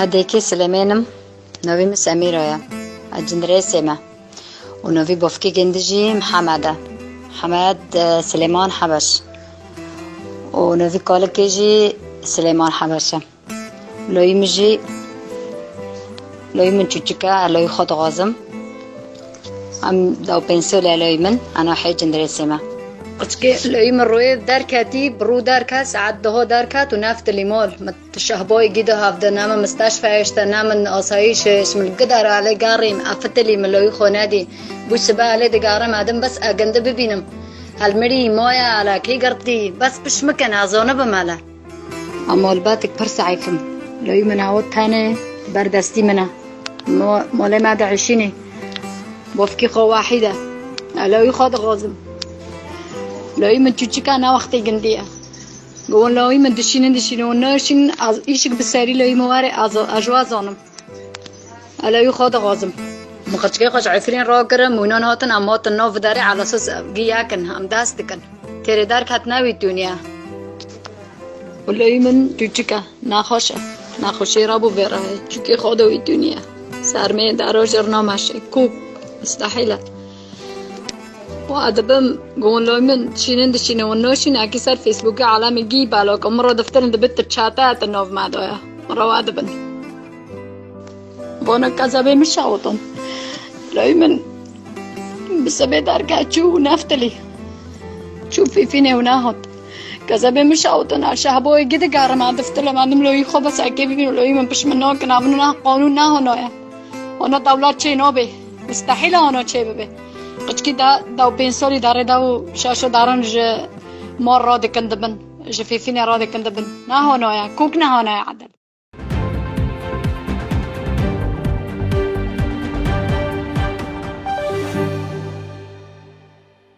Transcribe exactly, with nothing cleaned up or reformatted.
Ez dêkê Silêmên im, novî min Semîro ye. Ez cindirêsê me. Û novî bofkê gindi jî Mihemed e. Mihemed, e, Silêman Hebeş. Û novî kalikê jî Silêman Hebeş e. Loyî min jî, loyî min çûçik e, ez loyî xwe dixwazim. Em dew pênc sal e loyî min, ana hê cindirêsê me. Qirçikê loyî min rûyê derketî, bi rû derket, saet duha derket û neftilî mal. Min şehboyê gî de hevde, ne min misteşfe hêşte, ne min asayîş hêşt, min gidara elê garîm, efitilî min loyî xwe nedî. Bû sibe elê digarim, edim bes egindi bibînim. Helmirî, maya, elakî girtî, bes pişt mikin, ez zonibim ele. Em malbatek pir zeîf in. Loyî min ew tenê ber destî min e. Mo-, malê me diişînê. Bofkî xwe wehîd e. Ez loyî xwe dixwazim. Loyî min çûçik e, ne wextê gindî ye. Gon loyî min dişînin, dişînin û naşînin, ez îşik bi serî loyî min were, ez, ez ji we zanim. Ez loyî xwe dixwazim. Min qirçikê xwe ji Efrîn rakirin, mûnan hatin, em hatin nav derê, elasas giyakin, em dest dikin. Têrê derket ne wî dûniye. Û loyî min çûçik e, nexweş e. Nexweşê re bû vê re ye. Çûkê xwe de wî dûniye. Sermê dara jir nameşe. Kûk, mistehîl e. Wa dibim, gon loyî min dişînin dişînin û naşîn, ekî ser Facebookê alemê gî bela ku min re diftirin dibi tu çete tu nav me de ye. Min re wa dibin. Bona kezebê min şawitin. Loyî min bi sebê derket çû û neftilî. Çû fîfînê û nehat. Kezebê min şawitin, ez şehboyê gî digerim, ez diftilim, ez dim loyî xwe bes ekê bibînim, loyî min pişt min nakin, ev ne qanûn ne hona ye. Hona dewlet çê nabe. Mistehîl e hona çê bibe. Qirçikî de, dew pênc salî derê de û şaşo daran ji mar radikin dibin. Ji fîfînê radikin dibin. Ne hona ye. Kûk ne hona ye edil.